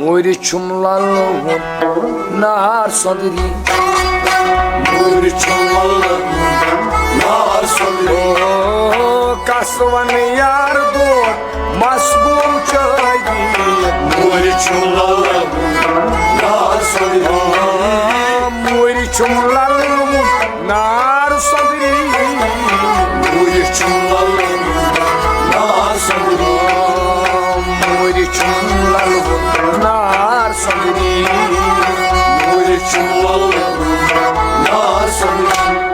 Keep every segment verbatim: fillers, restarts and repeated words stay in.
مُرۍ چھُم لَلہٕ ہُنٛد نار سۄندری۔ مُرۍ چھُم لَلہٕ ہُنٛد نار سۄندری۔ او، کَس وَنہٕ یار دود مَس گوم چٲوی۔ مُرۍ چھُم لَلہٕ ہُنٛد نار سۄندری۔ مُرۍ چھُم لَلہٕ ہُنٛد نار سۄندری۔ مُرۍ چھُم لَلہٕ نار سۄندری۔ مُرۍ چھُم لَلہٕ نار سۄندری۔ مُرۍ چھُم لَلہٕ نار سۄندری۔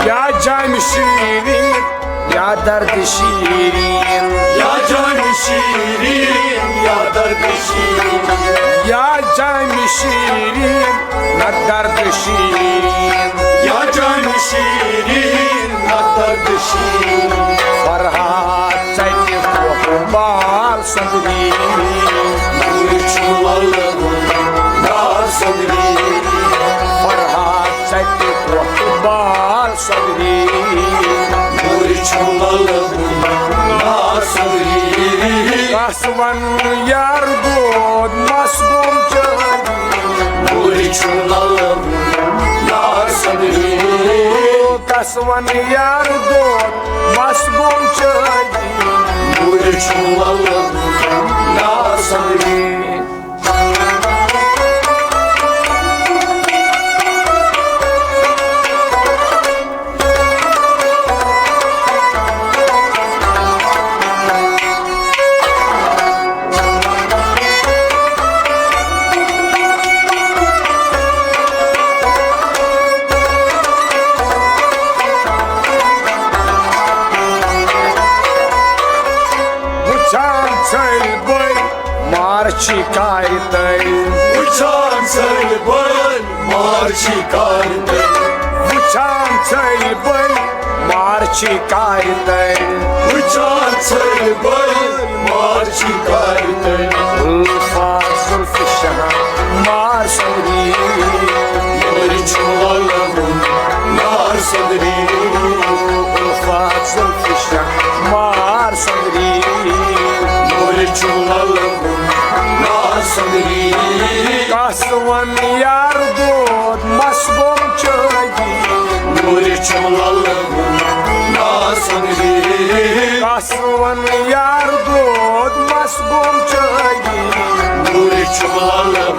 یا جامہِ شیٖریٖن، یا درد شیٖریٖن۔ یا جامہِ شیٖریٖن، یا درد شیٖریٖن۔ یا جامہِ شیٖریٖن، نہ درد شیٖریٖن۔ یا جامہِ شیٖریٖن، نہ درد شیٖریٖن۔ فرہاد ژَٹہِ پھۄکھ بال سۄندری۔ مُرۍ چھُم لَلہٕ نار سۄندری۔ فرہاد ژَٹہِ پھۄکھ بال سۄندری۔ مُرۍ چھُم لَلہٕ نار سۄندری۔ کَس وَنہٕ یار دود مَس گوم چٲوی۔ مُرۍ چھُم لَلہٕ نار سۄندری۔ کَس وَنہٕ یار دود مَس گوم چٲوی۔ مُرۍ چھُم لَلہٕ نار سۄندری۔ وٕچھان ژھٔلۍ بٔلۍ مارچی کارِ تٔلۍ۔ وٕچھان ژھٔلۍ بٔلۍ مارچی کارِ تٔلۍ۔ وٕچھان ژھٔلۍ بٔلۍ مارچی کارِ تٔلۍ۔ وٕچھان ژھٔلۍ بٔلۍ مارچی کارِ تٔلۍ۔ الفاظ زُلفِ شاہ مار سۄندری۔ مُرۍ چھُم لَلہٕ نار سۄندری۔ الفاظ زُلفِ شاہ مار سۄندری۔ مُرۍ چھُم لَلہٕ نار سۄندری۔ کَس وَنہٕ یار دود مَس گوم چٲوی۔ مُرۍ چھُم لَلہٕ نار سۄندری۔ کَس وَنہٕ یار دود مَس گوم چٲوی۔ مُرۍ چھُم لَلہٕ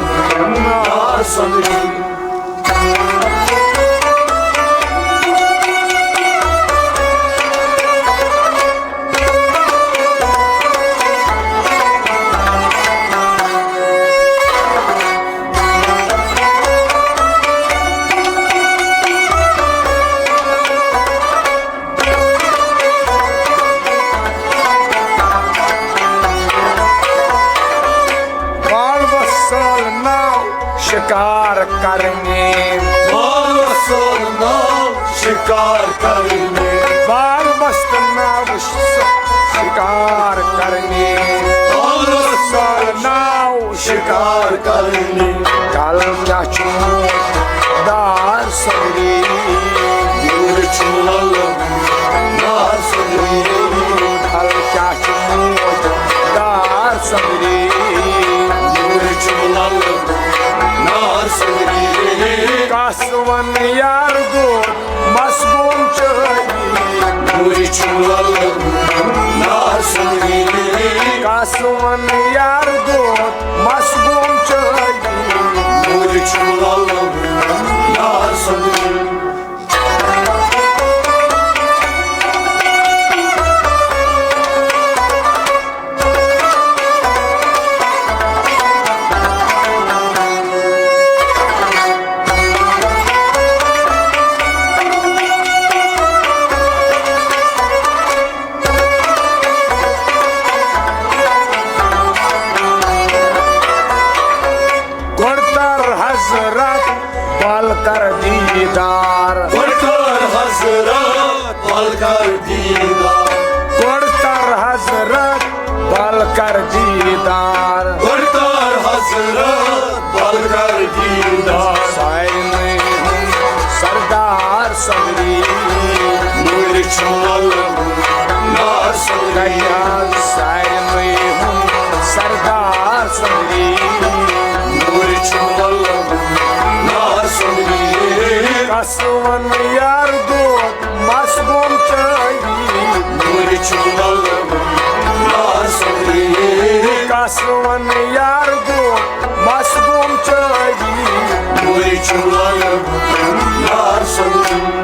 نار سۄندری۔ بال وصل ناو شکار کرنے۔ بال وصل ناو شکار کرنے۔ بال وصل ناو ش-، شکار کرنے۔ بال وصل ناو شکار کرنے۔ کل کیا چون دار سگری۔ مُرۍ چھُم لَلہٕ نار سۄندری۔ کل کیا چون دار سگری۔ مُرۍ چھُم لَلہٕ نار سۄندری۔ کَس وَنہٕ یار دود مَس گوم چٲوی۔ مُرۍ چھُم لَلہٕ نار سۄندری۔ کَس وَنہٕ یار دود مَس گوم چٲوی۔ مُرۍ چھُم لَلہٕ نار سۄندری۔ گۄڈٕ تر حضرت پل کر دیدار۔ گۄڈٕ کر حضرت، پل کر دیدار۔ گۄڈٕ کر حضرت، پل کر دیدار۔ گۄڈٕ کر حضرت، پل کر دیدار۔ سارنٕے ہُنٛد سردار سۄنٛدری، نوٗرِ چھُ لَلہٕ نار سۄنٛدری۔ سارنٕے ہُنٛد سردار سۄنٛدری، نوٗرِ چھُ لَلہٕ نار سۄنٛدری۔ کس وَن یار دود مس گوم چٲوی، نوٗرِ چھُ لَلہٕ نار سۄنٛدری۔ کس وَن یار دود مس گوم چٲوی، نوٗرِ چھُ لَلہٕ نار سۄنٛدری۔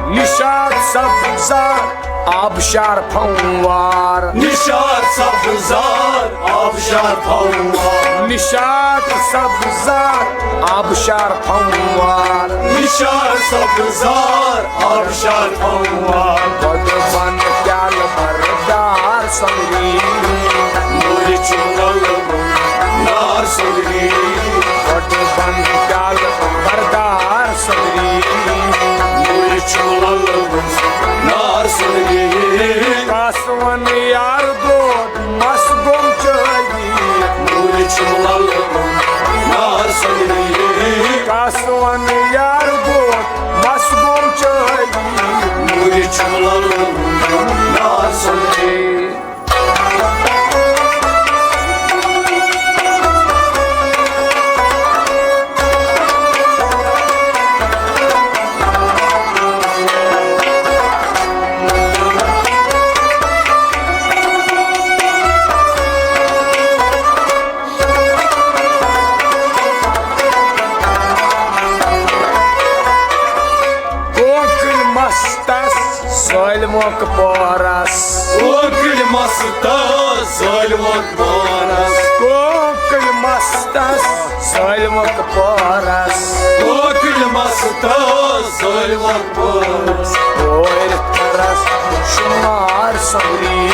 نشاط سبزار آبشار پھموار۔ نشاط سبزار آبشار پھموار۔ نشاط سبزار آبشار پھموار۔ نشاط سبزار آبشار پھموار۔ گۄڈٕ بن پیالہٕ بردار سۄنٛدری، نوٗرِ چھُ لَلہٕ نار سۄنٛدری۔ گۄڈٕ بن پیالہٕ بردار سۄنٛدری، نوٗرِ چھُ لَلہٕ نار سۄنٛدری۔ کس وَن یار دود مس گوم چٲوی، نوٗرِ چھُ لَلہٕ نار سۄنٛدری۔ کس وَن یار دود مس گوم چٲوی، نوٗرِ چھُ لَلہٕ نار سۄنٛدری۔ کوکل مستس ظالمک پورس۔ کوکل مستس ظالمک پورس۔ کوکل مستس ظالمک پورس۔ کوکل مستس ظالمک پورس۔ کورِ کرس شمار سۄنٛدری،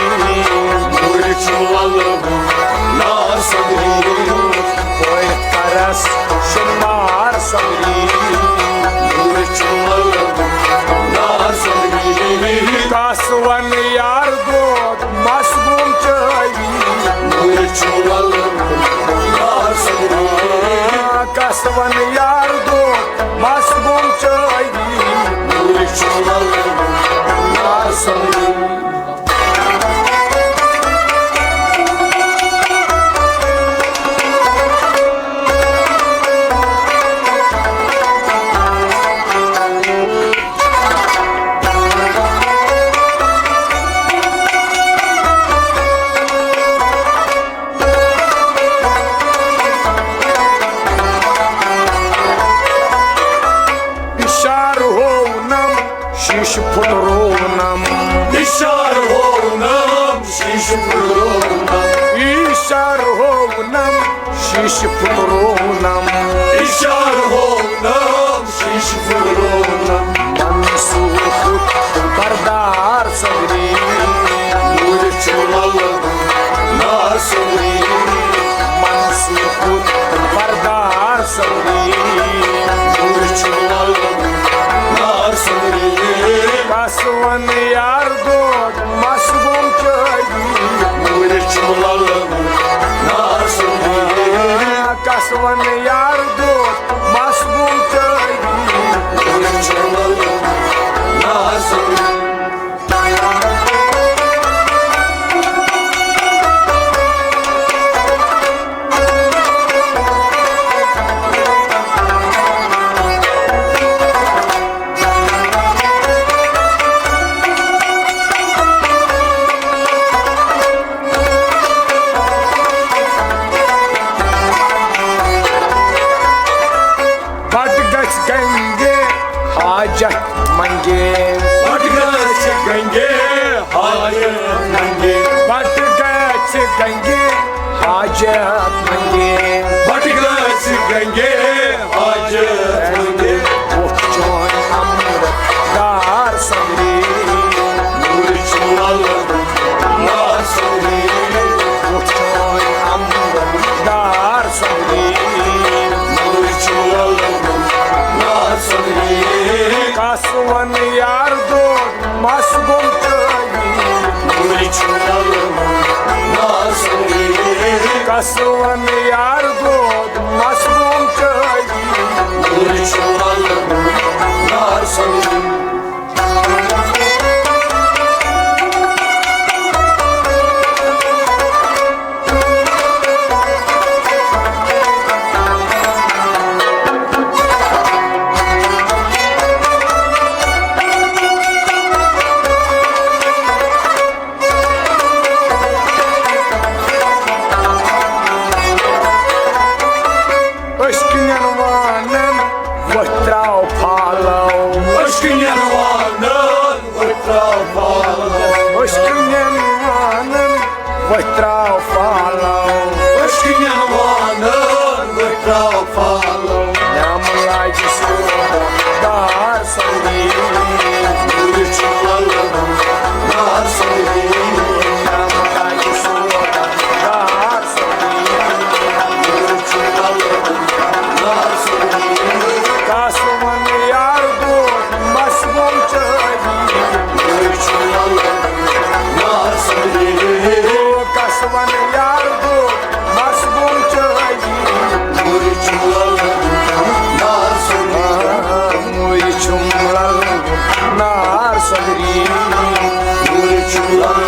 نوٗرِ چھُ لَلہٕ نار سۄنٛدری۔ کورِ کرس شمار سۄنٛدری، نوٗرِ چھُ لَلہٕ نار سۄنٛدری۔ کس وَن یار دود مس گوم چٲوی، نوٗرِ چھُ لَلہٕ نار سۄنٛدری۔ کس وَن یار دود مس گوم چٲوی، نوٗرِ چھُ لَلہٕ نار سۄنٛدری۔ اشار ہوونم، شیشہٕ پھُٹروونم۔ اشار ہوونم، شیشہٕ پھُٹروونم۔ اشار ہوونم، شیشہٕ پھُٹروونم۔ اشار ہوونم، شیشہٕ پھُٹروونم۔ منصور پھُٹ بردار سۄنٛدری، نوٗرِ چھُ لَلہٕ نار سۄنٛدری۔ منصور پھُٹ بردار سۄنٛدری، نوٗرِ چھُ لَلہٕ نار سۄنٛدری۔ کس وَن یار دود مس گوم چٲوی، نوٗرِ چھُ لَلہٕ نار سۄنٛدری۔ کس وَن یار دود مس گوم چٲوی، نوٗرِ چھُ لَلہٕ نار سۄنٛدری۔ بٹ گژھِ گنگے حاجت منگے۔ بٹ گژھِ گنگے کس ون یار دود مس گوم چٲوی۔ نور چھُ ولُن نار سوزُن۔ أچھ کِنٮ۪ن وانن وۄتھ ترٛاو follow۔ أچھ کِنٮ۪ن وانن وۄتھ ترٛاو follow۔ أچھ کِنٮ۪ن وانن وۄتھ ترٛاو follow۔ أچھ کِنٮ۪ن وانن وۄتھ ترٛاو follow۔ نعم لاجہِ سودا دار سوری۔ نور چھُ ولُن نار سوزُن۔ نعم لاجہِ سودا دار سوری۔ نور چھُ ولُن نار سوزُن۔ کس ون یار دود مس گوم چٲوی۔ نور چھُ ولُن نار سوزُن۔ کس ون یار دود مس گوم چٲوی۔ نور چھُ ولُن نار سوزُن۔ نور چھُ ولُن نار سوزُن۔ نور چھُ ولُن